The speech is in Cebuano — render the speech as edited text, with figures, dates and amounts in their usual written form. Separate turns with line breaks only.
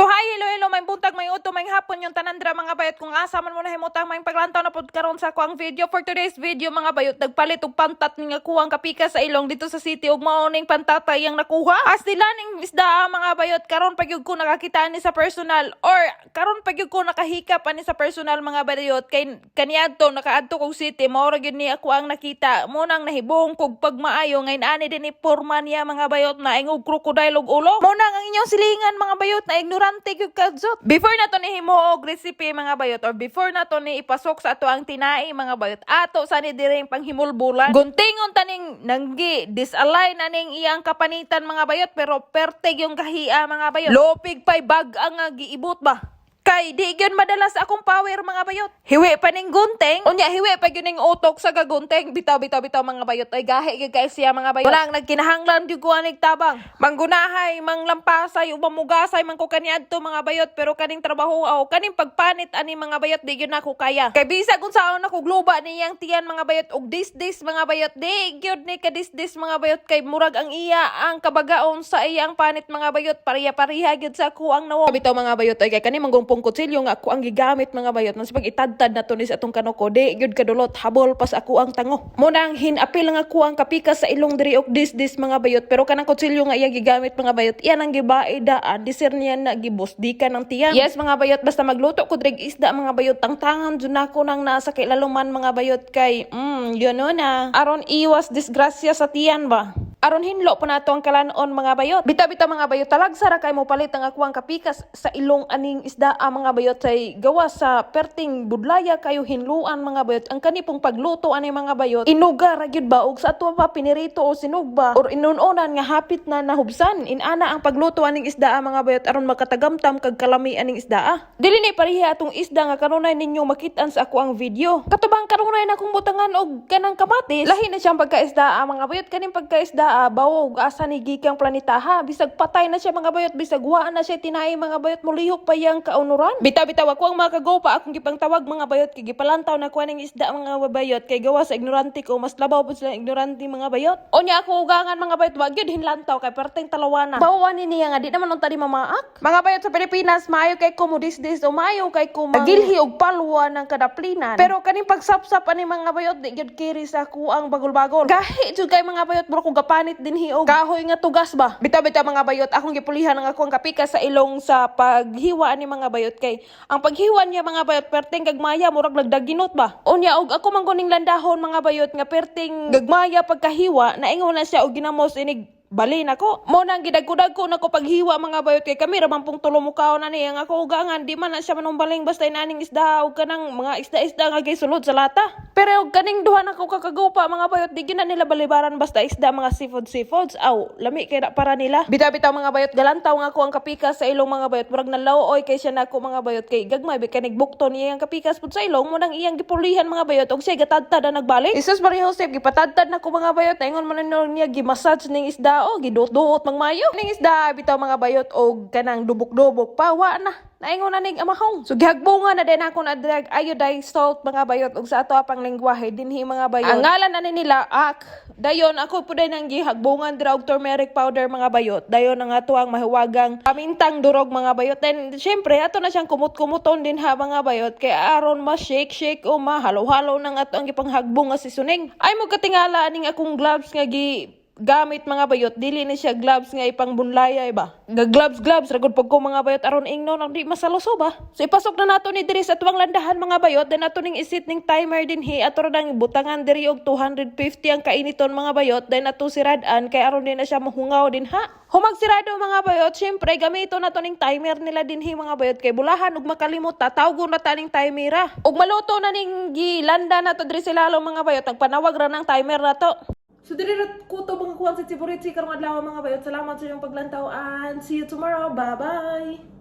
So hi, hello, hello, maayong buntag, maayong udto, maayong hapon inyong tanan dira, mga bayot, kung asa man mo nahimutang. Maayong paglantaw na pod karon sa akuang video. For today's video, mga bayot, nagpalit og pantat ning akuang kapikas sa ilong dito sa city ug mao ning pantata iyang nakuha. Astila ning isda, mga bayot, karon pa gyud ko nakakita ni sa personal or karon pa gyud ko nakahikap ani sa personal, mga bayot, kay kaniadto nakaadto kog city, mao ra gyud ni ako ang nakita. Mo nang nahibong kog pagmaayo ngayon ani din ni porma niya, mga bayot, na ingog crocodile og ulo. Mo nang ang inyong silingan, mga bayot, na ignorante gyud kadsot. Before na to ni himo og recipe, mga bayot, or before na to ni ipasok sa ato ang tinai, mga bayot, ato sa ni diring panghimulbulan. Guntingon taning nanggi disalign aning iyang kapanitan, mga bayot, pero pertig yung kahia, mga bayot. Lopig pay bag ang nga giibot ba? Kay di gyud madala sa akong power, mga bayot. Hiwi pa ning gunting. Unya hiwi pa gyud ning utok sa gagunting. Bitaw, bitaw, bitaw, mga bayot. Ay, gahi gyud kay siya, mga bayot. Walang nagkinahanglan gyud ko anig tabang. Manggunahay, manglampasay ug mamugasay man ko kaniadto, mga bayot, pero kaning trabaho o kaning pagpanit ani, mga bayot, di gyud nako kaya. Kay bisag kung saon nako gluba niyang tiyan, mga bayot, og dis-dis, mga bayot, di gyud ni kadis-dis, mga bayot, kay murag ang iya ang kabagaon sa iyang panit, mga bayot, pareha-pareha gyud sa ako ang nawong. Bitaw, mga bayot, ay kay kani manggong kutsilyo nga ako ang gigamit, mga bayot, nang pag itadtad na to ni sa atong kanoko, di gyud kadulot, habol pas ako ang tango. Mo nang hinapil nga ako ang kapikas sa ilong diri og dis-dis, mga bayot, pero kanang kutsilyo nga iya gigamit, mga bayot, iyan ang gibae daan disir niya na gibos di ka ng tiyan. Yes, mga bayot, basta magluto ko drig isda, mga bayot, tangtangan jud nako nang nasa kailaluman, mga bayot, kay yun na aron iwas disgrasya sa tiyan ba, aron hinlo pa nato ang kalanon, mga bayot. Bitaw-bitaw, mga bayot, talagsa ra kay mo palit ang akuang kapikas sa ilong aning isda, mga bayot, say gawa sa perting budlaya kayo hinluan, mga bayot. Ang kanipong pagluto ani, mga bayot, inuga ra gyud ba og sa ato pa pinirito o sinugba or inunonan nga hapit na nahubsan. Inana ang pagluto aning isda, mga bayot, aron makatagamtam kag kalami aning isda. Dili ni pareha atong isda nga kanunay ninyo makit-an sa ako ang video. Katubang kanunay na kong butangan og kanang kamatis. Lahi na siyang pagkaisda, mga bayot. Kaning pagkaisda, bawog asa ni gikang planetaha. Bisag patay na siya, mga bayot, bisag wa na siya tinai, mga bayot, mulihok pa yang kaunuran. Bitaw bitaw, ako ang mga kagopa akong gipangtawag, mga bayot, kay gipalantaw na ko aning isda, mga bayot, kay gawa sa ignorante ko, mas labaw pud sila ignorante, mga bayot. Unya ako ugangan, mga bayot, wa gyud hinlantaw kay perteng talawana. Bawa ni niya nga di naman unta di mamaak. Mga bayot, sa Pilipinas maayo kay ko mo disdis o maayo kay ko gilhi og palwa ng kadaplinan. Pero kaning pagsapsap ani, mga bayot, di gyud kiri sa ako ang bagol-bagol. Gahi jud kay, mga bayot, mura ko gapanit din hiog kahoy nga tugas ba. Bitaw bitaw, mga bayot, akong gipulihan ang akong kapikas sa ilong sa paghiwa ani, mga bayot, kay ang paghiwa niya, mga bayot, perting gagmaya, murag nagdaginot ba. Unya og ako man kuning landahon, mga bayot, nga perting gagmaya pagkahiwa, naingon na siya og ginamos inig bali nako. Mo nang gidagko-dagko nako paghiwa, mga bayot, kay kami ra man pong tulo mukaon ani. Ang ako ugangan, di man na siya manumbaling basta inaning isda og kanang mga isda-isda nga gisulod sa lata. Pero og kaning duha nako kakagupa, mga bayot, di gyud na nila balibaran basta isda, mga seafood seafoods aw lami kay na para nila. Bitaw bitaw, mga bayot, galantaw nga ako ang kapikas sa ilong, mga bayot, murag nalaw-oy kay siya nako, mga bayot, kay gagmay bi kanig bukto niya ang kapikas pud sa ilong. Mo nang iyang gipulihan, mga bayot, og siya gatadtad na nagbalik. Jesus Maria Josep, gipatadtad nako, mga bayot, ingon man niya gimassage ning isda o giduot-duot mangmayo ning isda. Bitaw, mga bayot, og kanang dubok-dubok pa wa na. Naingon na ning amahong. So gihagbungan na din ako na drag iodized salt, mga bayot, ug sa ato pang lengguwahe dinhi, mga bayot. Ang ngalan ani nila ak. Dayon ako pud nang gihagbungan dira og turmeric powder, mga bayot. Dayon ang ato ang mahiwagang pamintang durog, mga bayot. Then syempre ato na siyang kumut-kumuton din ha, mga bayot, kay aron ma-shake shake o mahalo-halo nang ato ang gipanghagbong nga seasoning. Ay mo katingala aning akong gloves nga gi gamit, mga bayot, dili ni siya gloves nga ipang bunlaya ba. Ga gloves gloves ra gud pag ko, mga bayot, aron ingnon ang di masaluso ba. So ipasok na nato ni diri sa tuwang landahan, mga bayot, then ato ning isit ning timer dinhi, ato ra nang butangan diri og 250 ang kainiton, mga bayot, then ato sirad-an kay aron di na siya mahungaw din ha. Humag sirado, mga bayot, syempre gamito na to ning timer nila dinhi, mga bayot, kay bulahan ug makalimot ta, tawgon na ta ning timera. Ug maluto na ning gilanda na to diri sa lalong, mga bayot, nagpanawag ra ng timer na to. So diri ra ko to mga kuwan sa Tsiburitsi karong adlaw, mga bayot. Salamat sa inyong paglantaw and see you tomorrow. Bye bye.